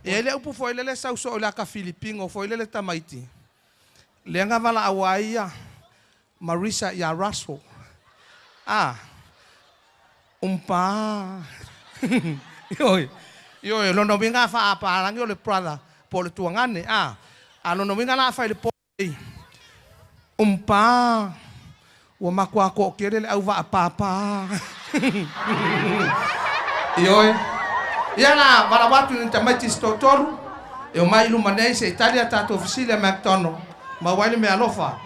E ai le upu foi lele sau soo i le aka Filipino foi lele tamaiti, lea na valaau ai ia Marisa ia Russell, a, umpa. Ioe, ioe, lona uiga a faa-Apalagi o le brother po o le tuagane, a, a lona uiga la a fai i le po nei, umpa, ua matua toatele le auvaa pāpā. Ioe. Ia la valaau atu i ni tamaiti se toatolu e omai i luma nei se i tali a tatou fesili a McDonald maua ai le meaalofa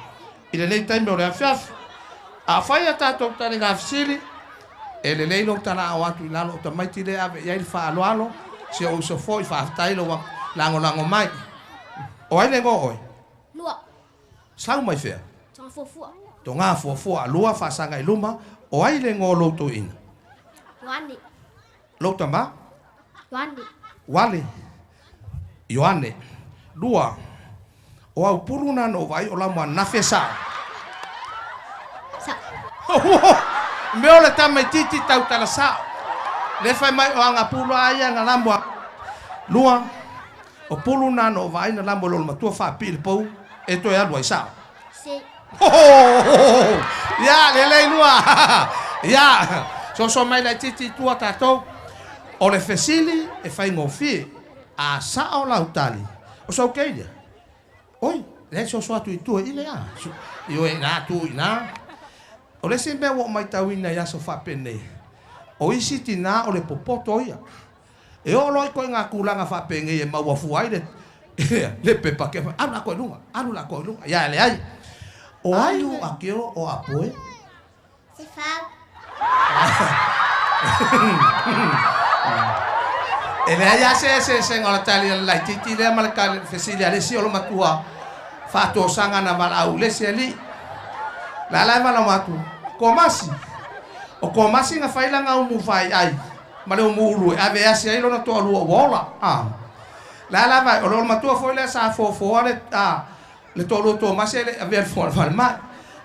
i lenei taimi o le afiafi. A fai a tatou taliga fesili, e lelei lou talaao atu i lalo o tamaiti lea e ave i ai le faaaloalo, si ou uso foi, faafetai lou lagolago mai. O ai le igoa o oe? Lua. Sau mai fea? Togafuafua. Togafuafua. Lua faasaga i luma. O ai le igoa o lou toeaina? Ioane. Lou tama? Ioane. Wale. Ioane. Lua. O au pulu na na ou vaai o la moa nafe sao. Sao. Mea o le tamaititi tautala sao. Le fai mai o aga pulu a ia na la moa. Lua. O pulu na na ou vaai na la moa lolo matua faapii i le pou e toe alu ai sao. Si. Ia, lelei lua. Ia, soso mai laitiiti i tua tatou. O le fesili e faigofie, a sao lau tali, o sou keia. Oi, lea e soso atu i tua i le a. Ioe, ina, tu i ina. O le isi mea ua ou matauina i aso faapenei, o isi tinā o le popoto ia. E oo loa i koe ngā tulaga faapenei e maua fua ai le le pepa ke alu la koe i luga, alu la koe i luga. Ia e leai. O ai o akeo o apoe? Sefau. E leai lava se eseesega o le tali a le laitiiti lea ma le fesili a le isi o le matua faatosaga na valaau i le isi alii. La la e valaau atu, Komasi. O Komasi na fai lana umu faiai ma le umu ulu e ave asi ai lona toalua ua ola. A. La lava e, o le olomatua foi lea sa fofoa le, a, le toalua o Tomasi ae le i avea i le foa o le falemai.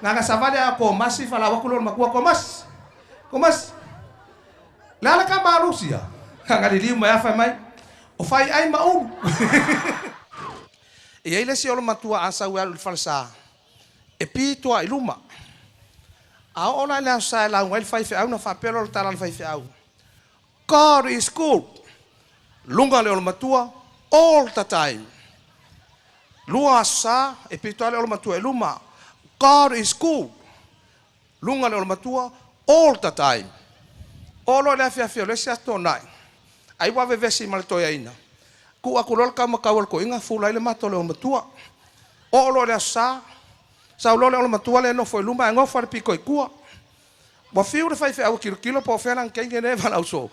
Na ona savali lava o Komasi falau atu le olomatua, Komasi! Komasi! Le a le tama a Lusia? Na ona liliu mai lava fai mai, O faiai ma ulu. E i ai le isi olomatua a sau e alu i le falesa, e pito lava i luma. A oo la i le aso sa e lauga ai le faifeau ona faapea lea o le tala a le faifeau, God is good! Luga le olomatua, all the time. Lua aso sa, e pito lava le olomatua i luma, God is good! Luga le olomatua, all the time. Oo loa i le afiafi o le isi aso Toonai, ai ua vevesi ma le toeaina. Tuu atu loa le taumatau a le toeaina, fula ai le mata o le olomatua. Oo loa i le aso Sa, sau loa le olomatua lea e nofo i luma ae nofo lava i le pito i tua. Ua fiu le faifeau e tilotilo po o fea lana teine lea e valaau soo,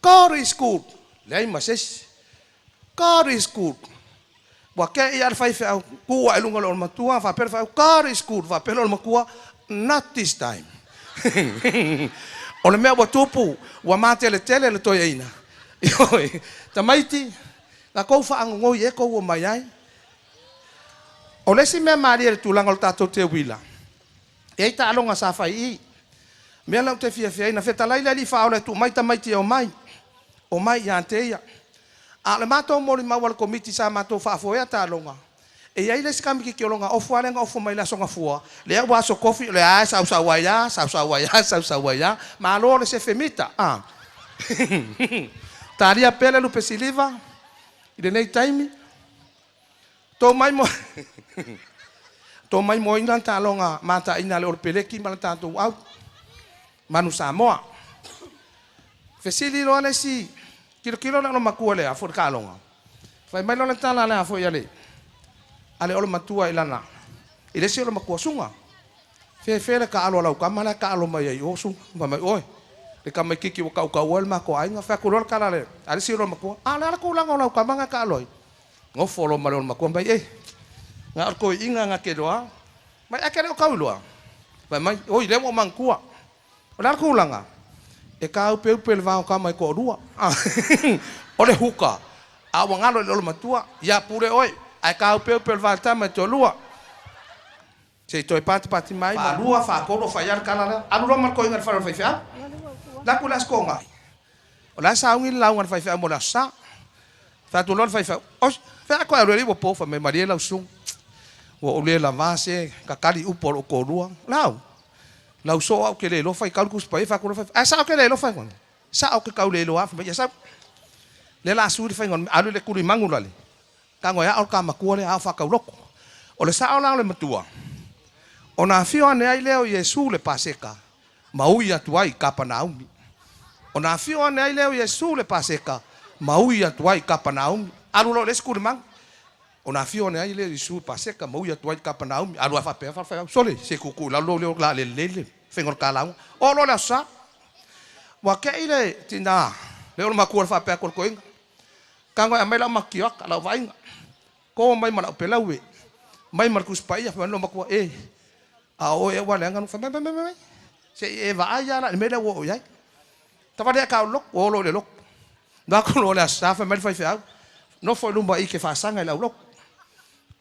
God is good! Leai ma se isi. God is good! Ua te'i lava le faifeau, tu ae i luga o le olomatua, faapea le faifeau, God is good! Faapea le olomatua, Not this time! O le mea ua tupu, ua mateletele le toeaina. Ioe, tamaiti, na tou faanonoi ea tou omai ai. O le isi mea malie i le tulaga o le tatou teuila, e i ai taaloga sa fai i i. Mea la ou te fiafia ai, na fetalai le Alii Faaola e tuu mai tamaiti e omai, omai ia te ia. A o le matou molimau a le Komiti sa matou faafoea taaloga, e i ai le isi kamititi o lona ofo lava lea na ofo mai le Aso Gafua, lea ua Aso Tofi, o lea lava e sausau ai lava, sausau ai lava, sausau ai lava. Malo le sefe mita, a. Talia pea le lupe siliva i lenei taimi. Tou mai mo Tou mai moina le taaloga mataina a le Olopeleki ma le tatou au Manu Samoa. Fesili loa le isi tilotilo le olomatua i le a foi le taaloga. Fai mai loa le tala a le a foi a le a le olomatua i lana i le isi olomatua, Suga, fefe le taalo a lau tama la e taalo mai ai i o Suga. Fai mai, Oe, le tamaititi ua tautaua ai le matou aiga. Fai atu loa le tala a le a le isi olomatua, A o le a le tulaga o lau tama na e taalo ai? Nofo loa ma le olomatua mai, E! Na o le toeaina na te iloa mai, ae te le o tau iloa. Fai mai, Oi, lea ua ou manatua. O le a le tulaga? E tāupeupe le va o tama e toalua. O le huka, a ua galo i le olomatua, ia pule oe, ae tāupeupe le va o tama e toalua. Se i toe patipati mai. Faalua, faatolu, o fai lava le tala lea. Alu loa ma le toeaina i le fale o le faifeau. Alu atu i le Aso Toonai. O la e sauni le lauga a le faifeau mo le Aso Sa. Fai atu loa le faifeau, Oi, fea atoa e alu ai ua po? Fai mai, Malie lau susuga, ua ou le lavā se kakali upu a lou toalua. Lau, lau soo au ke le iloa faitau le Tusi Paia. Fai atu loa le faifeau, Ae sao e te le iloa faitau? Sao ou te tau le iloa lava. Fai mai, Ia sau. Lea la sui le faiga o le mea, alu i le tulimanu la le tago e ao le ta matua lea, ao faatauloto. O le sao la o le matua, ona afio ane ai lea o Iesu le Paseka, ma ui atu ai i Kapanaumi. Ona afio ane ai lea o Iesu le Paseka, ma ui atu ai i Kapanaumi. Alu loa i le isi tulimanu, ona afio ane ai lea o Iesu le Paseka, ma ui atu ai i Kapanaumi. Alu lava faapea, faifeau, sole, se tuutuu i lalo lou leo o le a le lelei le faiga o le ta lauga. Oo loa i le Aso Sa, Ua te i le tina lea o le matua i le faapea atu a le toeaina, Tago e aumai lau matioaka, lau vaaiga, to mai ma lau pelau e, mai ma le Tusi Paia. Fai mai lou matua, E, a o oe ea ua leaga lou. Fai mai, mai, mai, mai, se i e vaai lava la i le mea lea ua oo i ai. Tavale ae tau lotu, o loa i le lotu. Alu atu loa i le Aso Sa, fai mai le faifeau, Nofo i luma i i e te faasaga i le aulotu.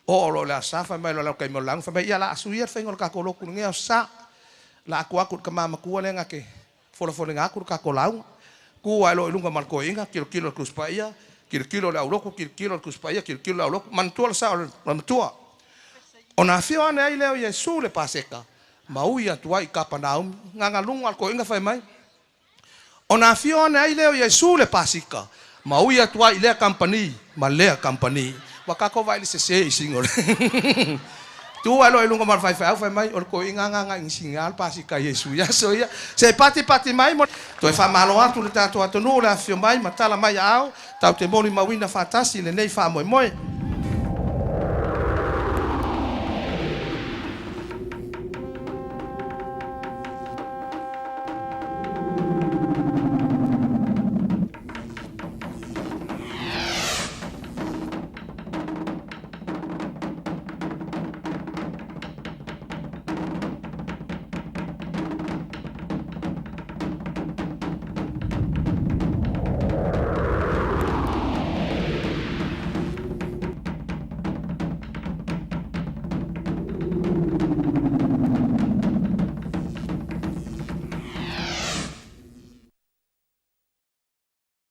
Oo loa i le Aso Sa, fai mai loa le autaima o le lauga, fai mai, Ia, o le a suia le faiga o le tatou lotu i lenei Aso Sa. O le a atu atu i le tama matua lea na te folafolega atu le tatou lauga. Tu ae loa i luga ma le toeaina, tilotilo i le Tusi Paia, tilotilo i le aulotu, tilotilo i le Tusi Paia, tilotilo i le aulotu, manatua le sao o le matua. Ona afio ane ai lea o Iesu i le Paseka, ma ui atu ai i Kapanaumi. Gagaluga a le toeaina fai mai. Ona afio ane ai lea o Iesu le Pasika, ma ui atu ai i lea kamupani ma lea kamupani. Ua tatou vaai i le sese i sina o le Tu ae loa i luga ma le faifeau fai mai, o le toeaina agaga igisiga le Pasika a Iesu i aso ia. Se i patipati mai mo Toe faamalo atu le tatou atunuu le afifio mai ma tala mai aao, tatou te molimauina faatasi lenei faamoemoe.